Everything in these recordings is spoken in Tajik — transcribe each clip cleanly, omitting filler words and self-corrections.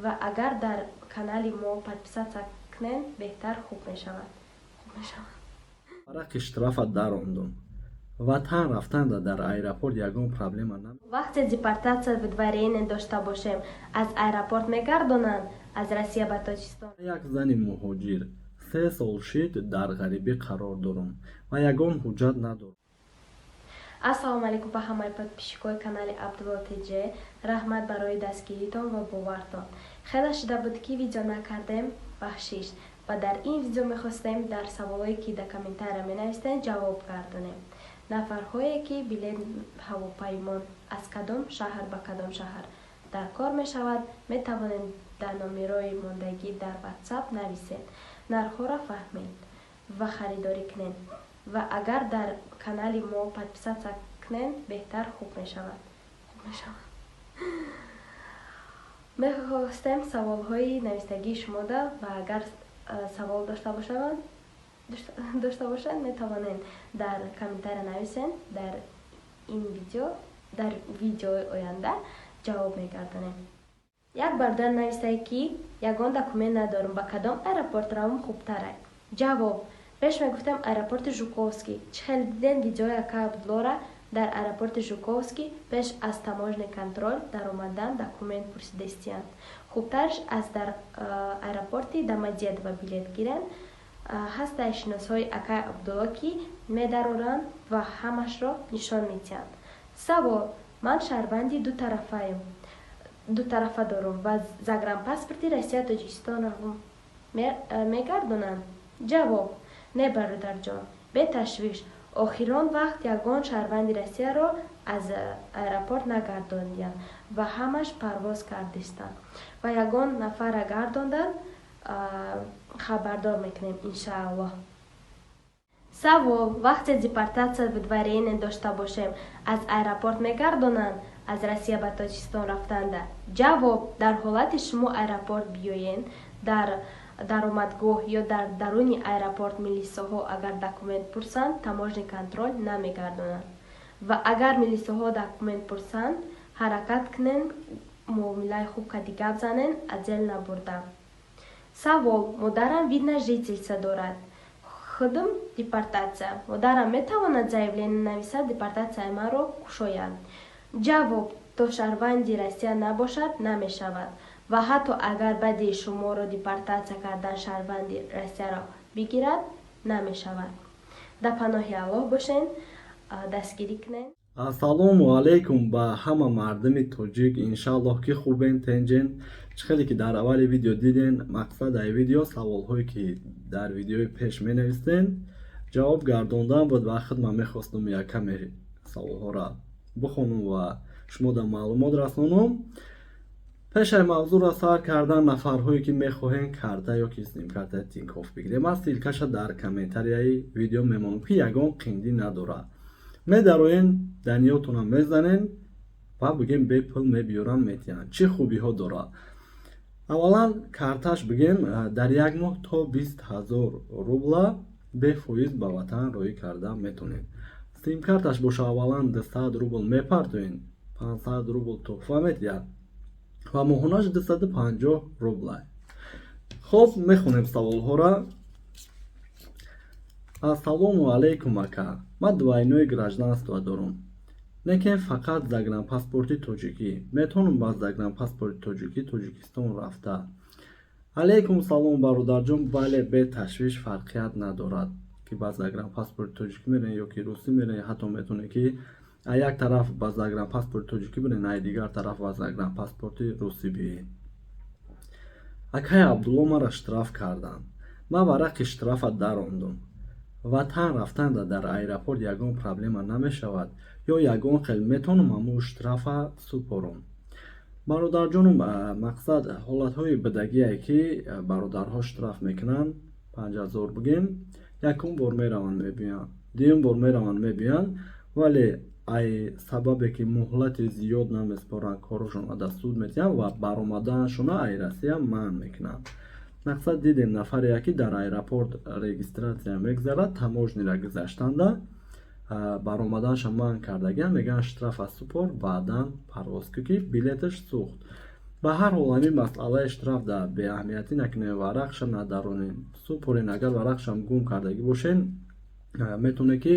Ва агар дар канали мо подписаться кунен, беҳтар, хуб мешавад, хуб мешавад. Варақи штрафа дарондум. Ватан рафтанда дар аэропорт ягон проблема на Вақте депортация, выдворение дошта бошем, аз аэропорт мегардонанд аз Россия ба Тоҷикистон? Як зани муҳоҷир 3 сол шид, дар ғарибӣ қарор дорум ва ягон ҳуҷҷат надорам. Ассалому алайкум ба ҳамаи подписчикои канали Абдулло ТЖ. Раҳмат барои дастгиритон ва бовартон. Хеле шида буд, ки видео накардем, бахшиш. Ва дар ин видео мехостем дар саволое, ки дар комментария менавистем, ҷавоб гардонем. Нафарҳое, ки билет ҳавопаймон аз кадом шаҳр ба кадом шаҳр дар кор мешавад, метавонед дар номерои мондагӣ дар Ватсап нависед, нархҳоро фаҳмед ва харидорӣ кунед. Ва агар дар канали мо подписаться кунен, беҳтар, хуб мешавад, хуб мешавад. Мехостем саволҳои навистагии шумода ва агар савол дошта бошанд, метавонед дар комментария нависен. Дар ин видео, дар видеои оянда ҷавоб мегардонем. Як бародар навистае, ки ягон документ надорам, ба кадом аэропорт равам хубтарай? Ҷавоб: пеш мегуфтем аэропорти Жуковский. Чӣ хеле дидем видеои ака Абдуллора, дар аэропорти Жуковский пеш аз таможенный контроль даромадан документ пурсидастиянд. Хубтарш аз дар аэропорти Домодедово билет гиранд. Ҳастаи шиносҳои акаи Абдулло, ки медароранд ва ҳамашро нишон медиҳанд. Савол: ман шаҳрванди дутарафаем, дутарафа дорум ва загранпаспорти Россия Тоҷикистон равум, мегардонанд? Ҷавоб: не, бародарҷон, беташвиш. Охирон вақт ягон шаҳрванди Россияро аз аэропорт нагардондиянд ва ҳамаш парвоз кардистанд. Ва ягон нафарра гардонданд, хабардор мекунем, иншааллоҳ. Савол: вақте депортация, выдворение дошта бошем, аз аэропорт мегардонанд аз Россия ба Тоҷикистон рафтанда? Ҷавоб: дар ҳолати шумо аэропорт биёен, дар даромадгоҳ ё дар даруни аэропорт милисаҳо агар документ пурсанд, таможенный контроль намегардонанд. Ва агар милисаҳо документ пурсанд, ҳаракат кунен, муомилаи хуб кади гап занен, азел набурда. Савол: модарам вид на жительство дорад, худам депортация. Модарам метавонад заявление нависад, депортатсияи маро кушояд? Ҷавоб: то шаҳрванди Россия набошад, намешавад. Ва ҳатто агар баъди шуморо депортатсия кардан шаҳрванди Россияро бигирад, намешавад. Дар паноҳи Аллоҳ бошен, дастгирӣ кунед. Ассалому алайкум ба ҳама мардуми тоҷик. Иншааллоҳ, ки хубен, тенҷен. Чӣ хеле ки дар аввали видео диден, мақсад ай видео саволҳое, ки дар видеои пеш менавистен, ҷавоб гардондан буд. Ва худ ман мехостум як каме саволҳоро бихонум ва шумо дар маълумот расонум. Пешаи мавзӯъро сар кардан, нафарҳое, ки мехоҳем карта ё ки симкартаи Тинькофф бигирем, ман ссылкаша дар комментарияи видео мемонам, ки ягон қиндӣ надорад. Медароен, данныетона мезанен ва бигем, бепул мебиёрам, метиҳанд. Чӣ хубиҳо дорад? Аввалан, карташ, бигем, дар як моҳ то 20 000 рубла бефоиз ба ватан роҳӣ карда метонед. Симкарташ боша, аввалан 200 рубл мепартоен, 500 рубл тӯҳфа метиҳад ва моҳонаш 250 рубла. Хоб, мехонем саволҳоро. Ассалому алайкум, ака. Ман двойное гражданство дорум, лекин фақат загранпаспорти тоҷикӣ. Метавонам ба загранпаспорти тоҷикӣ Тоҷикистон рафта? Алайкум салом, бародарҷон. Бале, беташвиш, фарқият надорад, ки ба загранпаспорти тоҷикӣ мерен ё ки русӣ мерен. Ҳатто метавонед, ки аз як тараф ба загранпаспорти тоҷикӣ бирен, ай дигар тараф ба загранпаспорти русӣ биёед. Акай Абдулло, маро штраф карданд. Ман варақи штрафа дарондум. Ватан рафтанда дар аэропорт ягон проблема намешавад ё ягон хел метавонам ҳамун штрафа супорам? Бародарҷонум, мақсад, ҳолатҳои бидагие, ки бародарҳо штраф мекунанд 5000, бигем, якум бор мераванд, мебиёянд, дуюм бор мераванд, мебиёянд, вале ай сабабе ки муҳлати зиёд намеспоранд, корашонро дар суд метиҳанд ва баромаданашонро ай Россия манъ мекунанд. Мақсад, дидем нафаре, ки дар аэропорт регистрация мегзарад, таможняра гузаштанда баромаданашро манъ кардагианд, мегӯянд: «Штрафа супор, баъдан парвоз кун», ки билеташ сӯхт. Ба ҳар ҳол, ҳамин масъалаи штраф да беаҳамиятӣ накунем, варақша надаронем, супорен. Агар варақшам гум кардагӣ бошен, метавонед, ки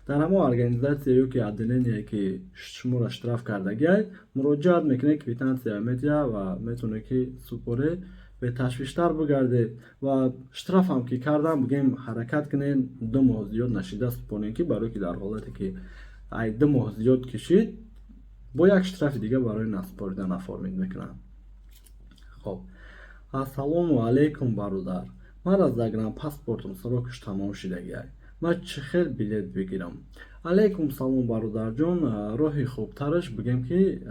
дар ҳамон организация ё ки отделение, ки шуморо штраф кардагиай, муроҷиат мекунед, квитансия медиҳа ва метавонед, ки супоре, беташвиштар бигардед. Ва штрафам ки кардам, бигем, ҳаракат кунед, 2 моҳ зиёд нашида супорем, ки барое ки дар ҳолате ки ай 2 моҳ зиёд кишид, бо як штрафи дига барои насупоридан оформить мекунанд. Хоб, ассалому алайкум, бародар. Ман аз загранпаспортам срокаш тамом шидагиай, ман чӣ хел билет бигирам? Алайкум салом, бародарҷон. Роҳи хубтараш, бигем, ки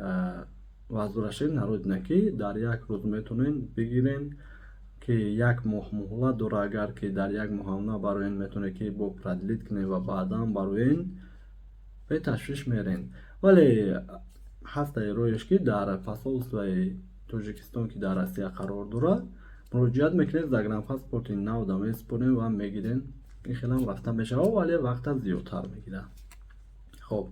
возвращение на родина, ки дар як рӯз метавонен бигирен, ки як моҳ муҳлат дора. Агар ки дар як моҳам набароен, метавонед, ки бо продлить кунед ва баъдан бароен, беташвиш мерен. Вале ҳастаи роҳеш, ки дар посольствои Тоҷикистон, ки дар Россия қарор дорад, муроҷиат мекунед, загранпаспорти навда месупорем ва мегирен. Ин хелам рафта мешавад, вале вақта зиёдтар мегирад. Хоб,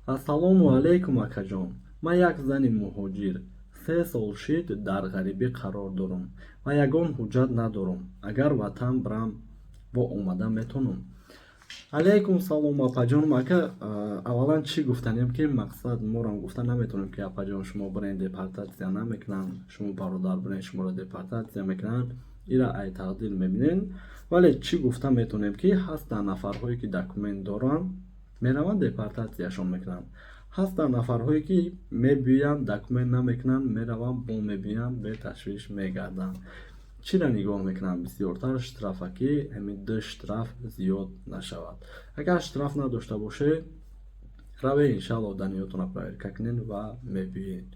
ассалому алайкум, акаҷон. Ман як зани муҳоҷир, 3 сол шид дар ғарибӣ қарор дорам ва ягон ҳуҷҷат надорам. Агар ватан бирам, бо омада метавонам? Алайкум салом, апаҷон. Ака, аввалан чӣ гуфтанем, ки мақсад морам гуфта наметавонем, ки апаҷон, шумо бирен, депортатсия намекунанд, шумо бародар, бирен, шуморо депортатсия мекунанд. Ира ай тақдир мебинен. Вале чӣ гуфта метавонем, ки ҳастанд нафарҳое, ки документ доранд, мераванд, депортатсияшон мекунанд. Ҳастанд нафарҳое, ки мебиёянд, документ намекунанд, мераванд, бо мебиёянд, беташвиш мегарданд. Чиро нигоҳ мекунанд бисёртар? Штрафа, ки ҳамин ду штраф зиёд нашавад. Агар штраф надошта боше, раве, иншалло, данныетона проверка кунед ва мебиёед.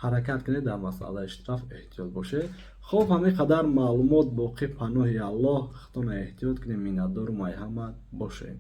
Ҳаракат кунед, дар масъалаи штраф эҳтиёт бошед. Хоб, ҳамин қадар маълумот. Боқӣ паноҳи Аллоҳ, худтона эҳтиёт кунед. Миннатдорум ай ҳама бошед.